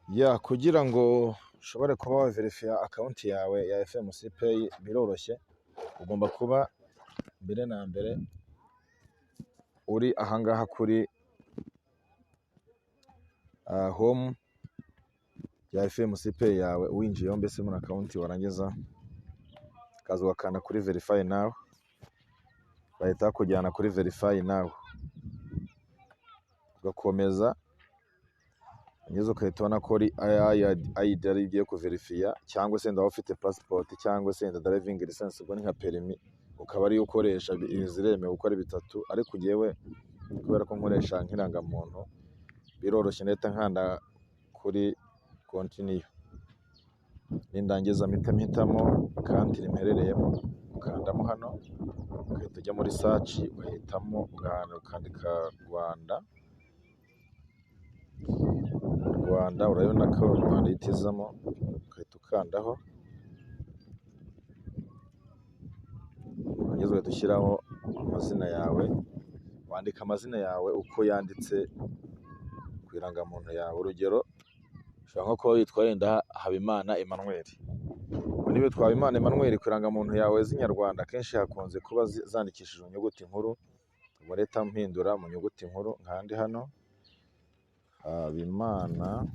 Ya, kugira ngo ushobore kuba waverifiya account yawe ya FMC Pay biroroshye, ugomba kuba mbere na mbere uri ahangaha kuri home ya FMC Pay yawe, winjiyeho mbese muri account, warangiza ukaza ugakanda kuri verify now, bahita bakujyana kuri verify now, ugakomeza, warangiza ugahita ubona ko ari ID ari ugiye kuverifiya, cyangwa se waba ufite passport cyangwa se driving license, ubwo ni nka perimi, ukaba ariyo ukoresha. Ziremewe uko ari bitatu, ariko njyewe kubera ko nkoresha nk'irangamuntu biroroshye, ndahita nkanda kuri continue, nindangiza mpite mpitamo country mperereyemo. Ukandamo hano, ugahita ujya muri search, ugahitamo, ukandika Rwanda. Rwanda, urabona ko Rwanda ihita izamo, ugahita ukandaho, warangiza ugahita ushyiraho amazina yawe, wandika amazina yawe uko yanditse ku irangamuntu yawe. Urugero, ushobora nko kuba witwa wenda Habimana Emmanuel. Niba witwa Habimana Emmanuel, ku irangamuntu yawe z'inyarwanda akenshi hakunze kuba zandikishije inyuguti nkuru, ubwo reka mpindura mu nyuguti nkuru, nkande hano Habimana,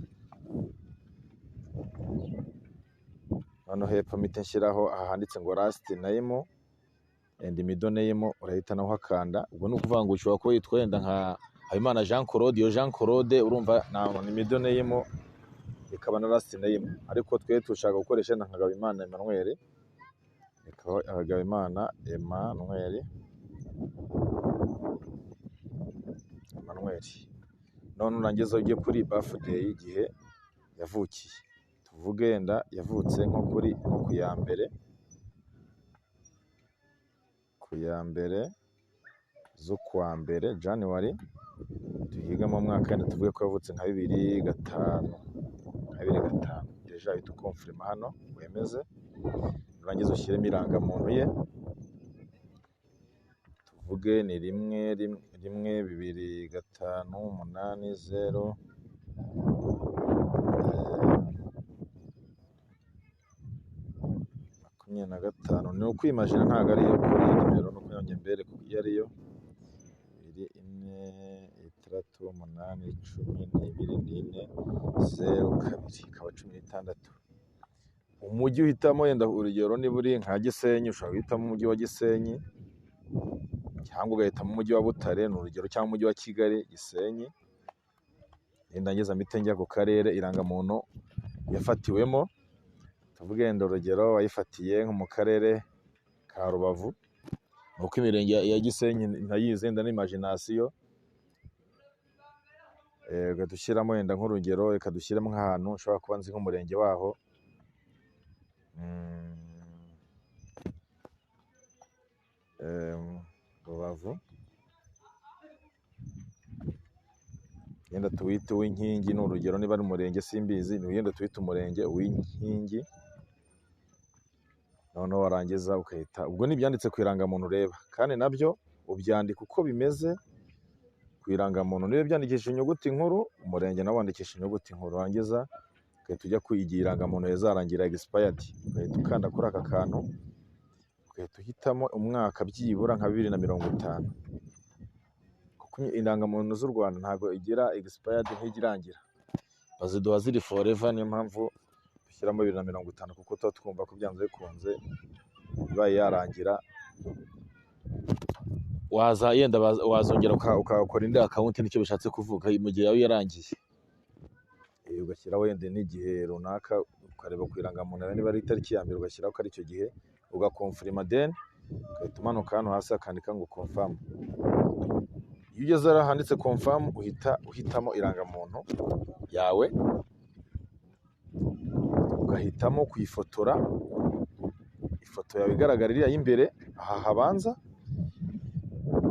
noneho hepfo mpite nshyiraho aha handitse ngo last name and middle name, urahita naho uhakanda. Ubwo ni ukuvuga ngo ushobora kuba witwa wenda nka Habimana Jean Claude, iyo Jean Claude urumva ni middle name ikaba na last name, ariko twe dushaka gukoresha wenda nka Habimana Emmanuel, ikaba Habimana Emmanuel, Emmanuel. None nurangiza ujye kuri birthday, igihe yavukiye, tuvuge wenda yavutse nko ku ya mbere, ku ya mbere z'ukwa mbere, January, duhigamo umwaka, wenda tuvuge ko yavutse nka 2005, nka 2005, déjà uhita ukonfirima hano wemeze, nurangiza ushyiremo irangamuntu ye, tuvuge ni 1 1 2 5 8 0 25, ni ukwimajina ntabwo ariyo kuri iyi nimero, ni ukugira ngo mbereke iyo ariyo, 2 4 6 8 12 4 0 2, ikaba 16. Umujyi uhitamo, wenda urugero niba uri nka Gisenyi, ushobora guhitamo umujyi wa Gisenyi, cyangwa ugahitamo umujyi wa Butare, ni urugero, cyangwa umujyi wa Kigali, Gisenyi. Nindangiza mpite njya ku karere irangamuntu yafatiwemo, tuvuge wenda urugero wayifatiye nko mu karere ka Rubavu, ni uko imirenge ya Gisenyi ntayizi, wenda ni imagination, ugahita ushyiramo wenda nk'urugero, reka dushyiremo nk'ahantu nshobora kuba nzi nk'umurenge waho, Rubavu, yenda tuwite uw'Inkingi, ni urugero, niba ari umurenge simbizi, wenda tuwite umurenge uw'Inkingi, noneho warangiza ugahita, ubwo ni ibyanditse ku irangamuntu ureba, kandi nabyo ubyandika uko bimeze ku irangamuntu, niba byandikishije inyuguti nkuru, umurenge nawo wandikisha inyuguti nkuru, warangiza ugahita ujya ku igihe irangamuntu izarangira, expired, ugahita ukanda kuri aka kantu, ugahita uhitamo umwaka byibura nka 2050, kuko indangamuntu z'u Rwanda ntabwo igira expired, ntijya irangira, baziduha ziri forever, niyo mpamvu dushyiramo 2050, kuko tuba twumva ko byanze bikunze ibaye yarangira waza yenda wazongera ukakora indi account, nicyo bishatse kuvuga mu gihe yaba yarangiye. Ugashyiraho wenda n'igihe runaka, ukareba ku irangamuntu yawe niba ari itariki ya mbere, ugashyiraho ko ari icyo gihe, ugakonfirima, then ugahita umanuka hano hasi hakandika ngo confirm. Iyo ugeze hariya handitse confirm, uhita uhitamo irangamuntu yawe, ugahitamo kuyifotora, ifoto yawe igaragara iriya y'imbere aha habanza,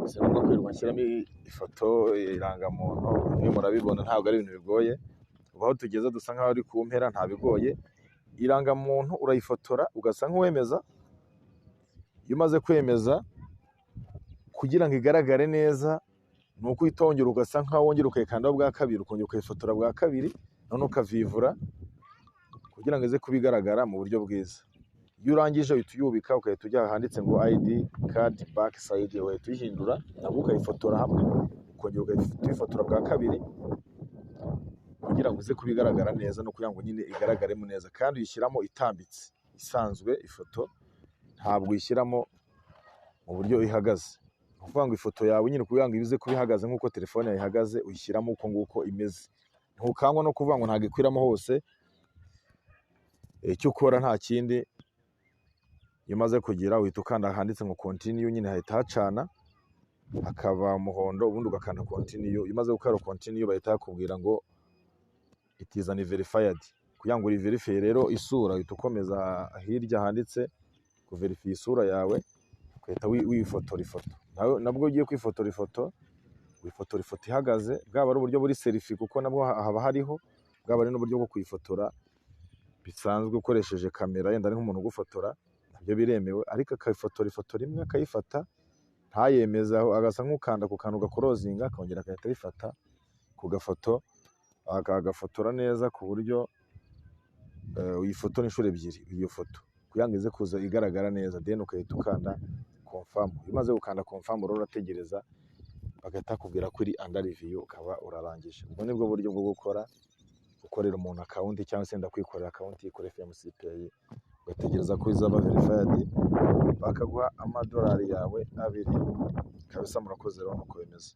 si ngombwa kwirirwa nshyiramo ifoto irangamuntu, mwe murabibona ntabwo ari ibintu bigoye. Ubu aho tugeze dusa nkaho ari ku mpera, nta bigoye. Irangamuntu urayifotora ugasa nk'uwemeza, iyo umaze kwemeza kugira ngo igaragare neza ni uko uhita wongera ugasa nkaho wongera ukayikandaho bwa kabiri, ukongera ukayifotora bwa kabiri. None ukavivura kugira ngo ize kuba igaragara mu buryo bwiza. Iyo urangije uhita uyubika, ugahita ujya ahanditse ngo ID card back side, ugahita uyihindura, nabwo ukayifotora hamwe, ukongera ugahita uyifotora bwa kabiri kugira ngo ize kuba igaragara neza, no kugira ngo nyine igaragaremo neza. Kandi uyishyiramo itambitse isanzwe ifoto, ntabwo uyishyiramo mu buryo ihagaze. Ni ukuvuga ngo ifoto yawe nyine, kugira ngo ize kuba ihagaze nk'uko telefone yawe ihagaze, uyishyiramo uko nguko imeze. Ntukangwa no kuvuga ngo ntabwo ikwiramo hose. Icyo ukora nta kindi, iyo umaze kugira uhita ukanda ahanditse ngo continue, nyine hahita hacana hakaba umuhondo, ubundi ugakanda continue. Iyo umaze gukanda continue, bahita bakubwira ngo it is unverified. Kugira ngo uriverifiye rero isura, uhita ukomeza hirya handitse kuverifiya isura yawe, ugahita wifotora ifoto. Nawe nabwo ugiye kwifotora ifoto, wifotora ifoto ihagaze, bwaba ari uburyo buri selfie kuko nabwo haba hariho, bwaba ari n'uburyo bwo kuyifotora bisanzwe ukoresheje kamera, yenda ari nk'umuntu ugufotora, nabyo biremewe. Ariko akayifotora ifoto rimwe akayifata ntayemeze, aho agasa nk'ukanda ku kantu gakorozinga, akongera agahita ayifata ku gafoto, akagafotora neza ku buryo uyifotora inshuro ebyiri iyo foto kugira ngo ize kuza igaragara neza. Then ugahita ukanda confirm. Iyo umaze gukanda confirm rero, urategereza bagahita bakubwira ko iri under review, ukaba urarangije. Ubwo nibwo buryo bwo gukorera umuntu account cyangwa se wenda kwikorera account kuri FMC Pay, ugategereza ko izaba verified bakaguha amadolari yawe 2 kabisa. Murakoze rero, nuko bimeze.